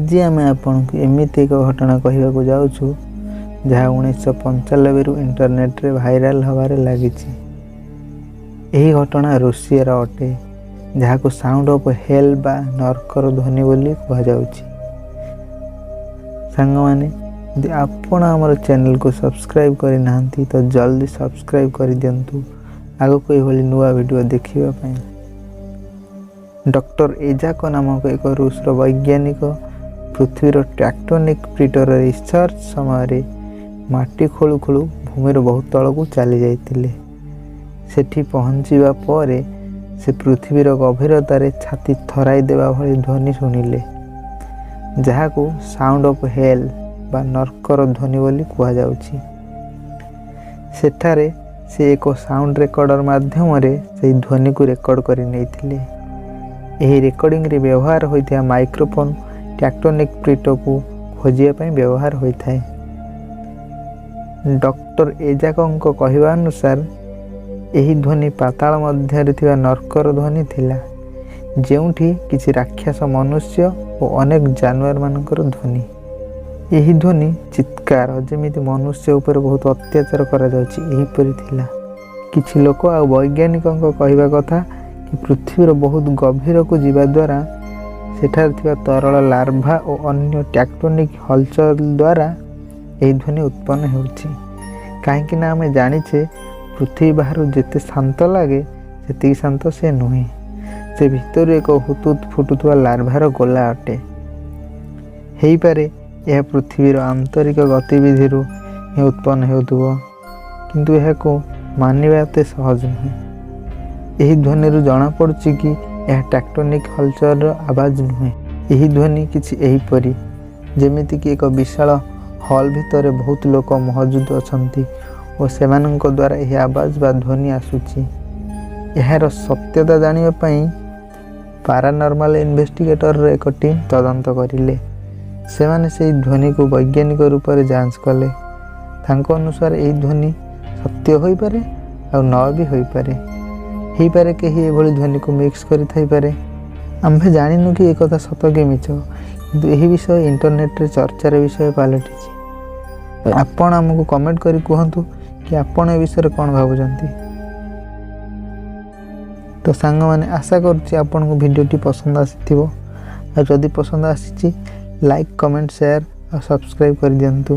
ଆଜି ଆମେ ଆପଣଙ୍କୁ ଏମିତି ଏକ ଘଟଣା କହିବାକୁ ଯାଉଛୁ, ଯାହା 1995ରୁ ଇଣ୍ଟରନେଟ୍ରେ ଭାଇରାଲ ହେବାରେ ଲାଗିଛି। ଏହି ଘଟଣା ରୁଷିଆର ଅଟେ, ଯାହାକୁ ସାଉଣ୍ଡ ଅଫ୍ ହେଲ୍ ବା ନର୍କର ଧ୍ୱନି ବୋଲି କୁହାଯାଉଛି। ସାଙ୍ଗମାନେ, ଯଦି ଆପଣ ଆମର ଚ୍ୟାନେଲକୁ ସବସ୍କ୍ରାଇବ୍ କରିନାହାନ୍ତି, ତ ଜଲ୍ଦି ସବସ୍କ୍ରାଇବ୍ କରିଦିଅନ୍ତୁ ଆଗକୁ ଏଭଳି ନୂଆ ଭିଡ଼ିଓ ଦେଖିବା ପାଇଁ। ଡକ୍ଟର ଏଜାକ ନାମକ ଏକ ରୁଷର ବୈଜ୍ଞାନିକ ପୃଥିବୀର ଟ୍ୟାକ୍ଟୋନିକ୍ ପ୍ଲେଟର ରିସର୍ଚ୍ଚ ସମୟରେ ମାଟି ଖୋଳୁ ଖୋଳୁ ଭୂମିର ବହୁତ ତଳକୁ ଚାଲି ଯାଇଥିଲେ। ସେଠି ପହଞ୍ଚିବା ପରେ ସେ ପୃଥିବୀର ଗଭୀରତାରେ ଛାତି ଥରାଇ ଦେବା ଭଳି ଧ୍ୱନି ଶୁଣିଲେ, ଯାହାକୁ ସାଉଣ୍ଡ ଅଫ୍ ହେଲ୍ ବା ନର୍କର ଧ୍ୱନି ବୋଲି କୁହାଯାଉଛି। ସେଠାରେ ସେ ଏକ ସାଉଣ୍ଡ ରେକର୍ଡର ମାଧ୍ୟମରେ ସେହି ଧ୍ୱନିକୁ ରେକର୍ଡ କରି ନେଇଥିଲେ। ଏହି ରେକର୍ଡ଼ିଂରେ ବ୍ୟବହାର ହୋଇଥିବା ମାଇକ୍ରୋଫୋନ୍ ଟ୍ୟାକ୍ଟୋନିକ୍ ପ୍ଲେଟକୁ ଖୋଜିବା ପାଇଁ ବ୍ୟବହାର ହୋଇଥାଏ। ଡକ୍ଟର ଏଜାକଙ୍କ କହିବା ଅନୁସାର, ଏହି ଧ୍ୱନି ପାତାଳ ମଧ୍ୟରେ ଥିବା ନର୍କର ଧ୍ୱନି ଥିଲା, ଯେଉଁଠି କିଛି ରାକ୍ଷସ ମନୁଷ୍ୟ ଓ ଅନେକ ଜାନୁଆରମାନଙ୍କର ଧ୍ୱନି। ଏହି ଧ୍ୱନି ଚିତ୍କାର, ଯେମିତି ମନୁଷ୍ୟ ଉପରେ ବହୁତ ଅତ୍ୟାଚାର କରାଯାଉଛି, ଏହିପରି ଥିଲା। କିଛି ଲୋକ ଆଉ ବୈଜ୍ଞାନିକଙ୍କ କହିବା କଥା କି ପୃଥିବୀର ବହୁତ ଗଭୀରକୁ ଯିବା ଦ୍ୱାରା ସେଠାରେ ଥିବା ତରଳ ଲାଭା ଓ ଅନ୍ୟ ଟ୍ୟାକ୍ଟୋନିକ୍ ହଲଚଲ ଦ୍ୱାରା ଏହି ଧ୍ୱନି ଉତ୍ପନ୍ନ ହେଉଛି। କାହିଁକି ନା ଆମେ ଜାଣିଛେ, ପୃଥିବୀ ବାହାରୁ ଯେତେ ଶାନ୍ତ ଲାଗେ, ସେତିକି ଶାନ୍ତ ସେ ନୁହେଁ। ସେ ଭିତରୁ ଏକ ହୁତୁତ ଫୁଟୁଥିବା ଲାଭାର ଗୋଲା ଅଟେ। ହେଇପାରେ ଏହା ପୃଥିବୀର ଆନ୍ତରିକ ଗତିବିଧିରୁ ହିଁ ଉତ୍ପନ୍ନ ହେଉଥିବ, କିନ୍ତୁ ଏହାକୁ ମାନିବା ଏତେ ସହଜ ନୁହେଁ। ଏହି ଧ୍ୱନିରୁ ଜଣାପଡ଼ୁଛି କି ଏହା ଟ୍ୟାକ୍ଟୋନିକ୍ ହଲଚଲର ଆବାଜ ନୁହେଁ। ଏହି ଧ୍ୱନି କିଛି ଏହିପରି, ଯେମିତିକି ଏକ ବିଶାଳ ହଲ୍ ଭିତରେ ବହୁତ ଲୋକ ମହଜୁଦ ଅଛନ୍ତି ଓ ସେମାନଙ୍କ ଦ୍ୱାରା ଏହି ଆବାଜ ବା ଧ୍ୱନି ଆସୁଛି। ଏହାର ସତ୍ୟତା ଜାଣିବା ପାଇଁ ପାରାନର୍ମାଲ ଇନଭେଷ୍ଟିଗେଟରର ଏକ ଟିମ୍ ତଦନ୍ତ କରିଲେ। ସେମାନେ ସେହି ଧ୍ୱନିକୁ ବୈଜ୍ଞାନିକ ରୂପରେ ଯାଞ୍ଚ କଲେ। ତାଙ୍କ ଅନୁସାରେ ଏହି ଧ୍ୱନି ସତ୍ୟ ହୋଇପାରେ ଆଉ ନ ବି ହୋଇପାରେ। ହେଇପାରେ କେହି ଏଭଳି ଧ୍ୱନିକୁ ମିକ୍ସ କରିଥାଇପାରେ। ଆମ୍ଭେ ଜାଣିନୁ କି ଏକଥା ସତ କି ମିଛ, କିନ୍ତୁ ଏହି ବିଷୟ ଇଣ୍ଟରନେଟରେ ଚର୍ଚ୍ଚାର ବିଷୟ ପାଲଟିଛି। ଆପଣ ଆମକୁ କମେଣ୍ଟ କରି କୁହନ୍ତୁ କି ଆପଣ ଏ ବିଷୟରେ କ'ଣ ଭାବୁଛନ୍ତି। ତ ସାଙ୍ଗମାନେ, ଆଶା କରୁଛି ଆପଣଙ୍କୁ ଭିଡ଼ିଓଟି ପସନ୍ଦ ଆସିଥିବ। ଆଉ ଯଦି ପସନ୍ଦ ଆସିଛି, ଲାଇକ୍, କମେଣ୍ଟ, ସେୟାର ଆଉ ସବସ୍କ୍ରାଇବ୍ କରିଦିଅନ୍ତୁ।